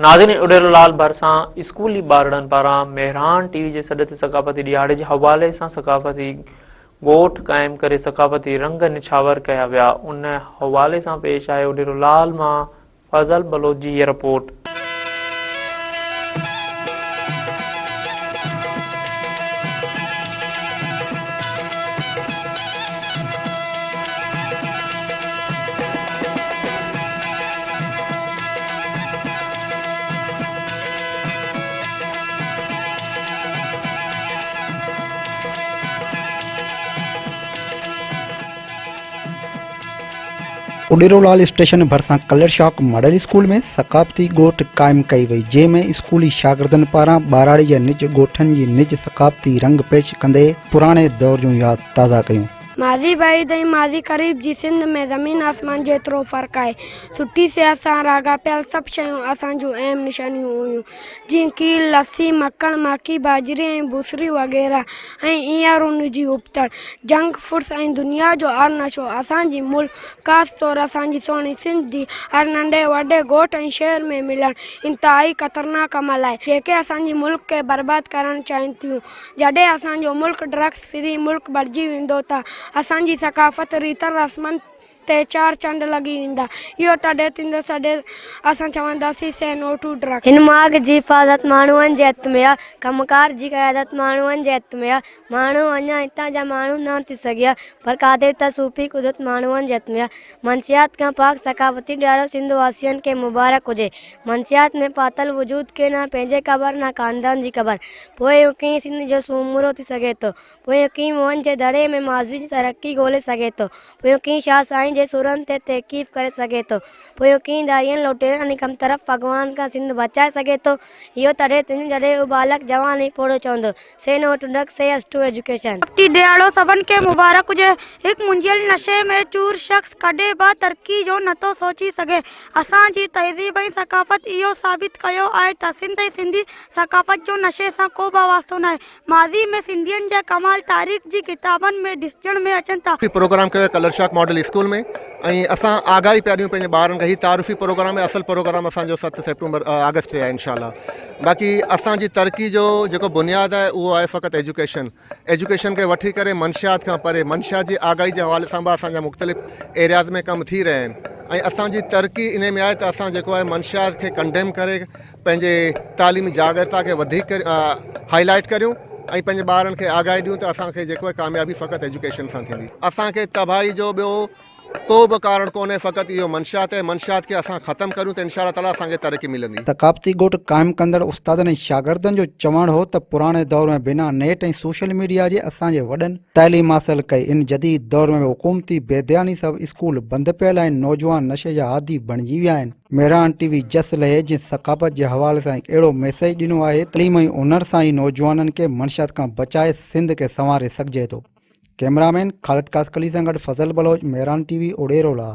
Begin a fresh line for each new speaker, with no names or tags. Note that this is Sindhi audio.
ناظرين اڏيرو لال ڀرسان اسڪولي ٻارڙن پاران مهراڻ ٽي وي جي سڏ تي ثقافتي ڏهاڙي جي حوالي سان ثقافتي ڳوٺ قائم ڪري ثقافتي رنگ نڇاور ڪيا ويا ان حوالي سان پيش آهي اڏيرو لال مان فضل بلوچ جي هيء رپورٽ.
اڏيرو لال اسٽيشن ڀرسان ڪلر شاڪ ماڊل اسڪول ۾ ثقافتي ڳوٺ قائم ڪئي وئي جنهن ۾ اسڪولي شاگردن پاران ٻهراڙي جي نج ڳوٺن جي نج ثقافتي رنگ پيش ڪندي پراڻي دور جون ياد تازا ڪيون.
ماضي بعيد ۽ ماضي قريب جي سنڌ ۾ زمين آسمان جيترو فرق آهي. سٺي صحت سان راڳاپيل سڀ شيون اسان جون اهم نشانيون هيون، جيئن کير، لسي، مکڻ، ماکي، ٻاجهري ۽ بوسري وغيره ۽ ايئن ان جي ابتڙ جنڪ فوڊس ۽ دنيا جو هر نشو اسان جي ملڪ خاص طور اسان جي سهڻي سنڌ جي هر ننڍي وڏي ڳوٺ ۽ شهر ۾ ملڻ انتهائي خطرناڪ عمل آهي، جيڪي اسان جي ملڪ کي برباد ڪرڻ چاهين ٿيون. جڏهن اسان جو ملڪ ڊرگس فري ملڪ بڻجي ويندو ته اسان جي ثقافت، ريتن رسمن تي چار چنڊ لڳي ويندا. اهو تڏهن ٿيندو جڏهن اسان چونداسين سي نو ٽو ڊرگس.
هن ماڳ جي حفاظت ماڻهن جي هٿ ۾ آ. ڪم ڪار جي قيادت ماڻهن جي هٿ ۾ آ. ماڻهو اڃا هتان جا ماڻهو نه ٿي سگهيا، پر قادر ته صوفي قدرت ماڻهن جي هٿ ۾ آ. منشيات کان پاڪ ثقافتي ڏهاڙو سنڌ واسين کي مبارڪ هجي. منشيات ۾ ڦاٿل وجود کي نه پنهنجي خبر نه خاندان جي خبر. پوء اهو ڪيئن سنڌ جو سومرو ٿي سگهي ٿو؟ پوء اهو ڪيئن موهن جي دڙي ۾ ماضيء جي ترقي ڳولي سگهي ٿو؟ پوء اهو ڪيئن شاهه سائين جي سرن تي تحقيق ڪري سگهي ٿو؟ پوء اهو ڪيئن ڌارين، لوٽيرن ۽ ڪمطرف اڳواڻن کان سنڌ بچائي سگهي ٿو؟ اهو تڏهن ٿيندو جڏهن اهو ٻالڪ، جوان ۽ پوڙهو چوندو، say no to drugs, say yes to education.
ٽي ڏهاڙو سڀن کي مبارڪ هجي. هڪ منجهيل نشي ۾ چور شخص ڪڏهن به ترقي جو نٿو سوچي سگهي. اسان جي تهذيب ۽ ثقافت اهو ثابت ڪيو آهي ته سنڌ ۽ سنڌي ثقافت جو نشي سان ڪو به واسطو ناهي. ماضي ۾ سنڌين جا ڪمال تاريخ جي ڪتابن ۾ ڏسجڻ ۾ اچن ٿا.
پروگرام ڪيو آهي ڪلرشاڪ ماڊل اسڪول ۾ ۽ اسان آگاهي پيا ڏيون پنهنجي ٻارن کي هي تعارفي پروگرام آهي اصل پروگرام اسان جو 7 سيپٽمبر آگسٽ تي آهي انشاء الله باقي اسان جي ترقي جو جيڪو بنياد آهي اهو آهي فقط ايجوڪيشن ايجوڪيشن کي وٺي ڪري منشيات کان پري منشيات جي آگاهي جي حوالي سان به اسان جا مختلف ايرياز ۾ ڪم ٿي رهيا آهن ۽ اسان جي ترقي انهي ۾ آهي ته اسان جيڪو آهي منشيات کي ڪنڊيم ڪري پنهنجي تعليمي جاڳرتا کي وڌيڪ هائي لائيٽ ڪريون ۽ پنهنجي ٻارن کي آگاهي ڏيون ته اسان کي جيڪو آهي ڪاميابي فقط ايجوڪيشن سان ٿيندي. اسان کي تباهي جو ٻيو ڪو به ڪارڻ ڪونهي فقط اهو منشيات آهي منشيات کي اسان ختم ڪريون ته انشاء الله تعالي اسان کي ترقي ملندي.
ثقافتي ڳوٺ قائم ڪندڙ استادن ۽ شاگردن جو چوڻ هو ته پراڻي دور ۾ بنا نيٽ ۽ سوشل ميڊيا جي اسان جي وڏن تعليم حاصل ڪئي ان جديد دور ۾ به حڪومتي بيڌياني سبب اسڪول بند پيل آهن نوجوان نشي جا عادي بڻجي ويا آهن. مهراڻ ٽي وي جس لهي جنهن ثقافت جي حوالي سان هڪ اهڙو ميسيج ڏنو آهي ته تعليم ۽ هنر سان ئي نوجوانن کي منشيات کان بچائي سنڌ کي سنواري سگهجي ٿو. ڪئميرا مين خالد قاسقلي سان گڏ فضل بلوچ، مهراڻ ٽي وي، اوڏيرو لال.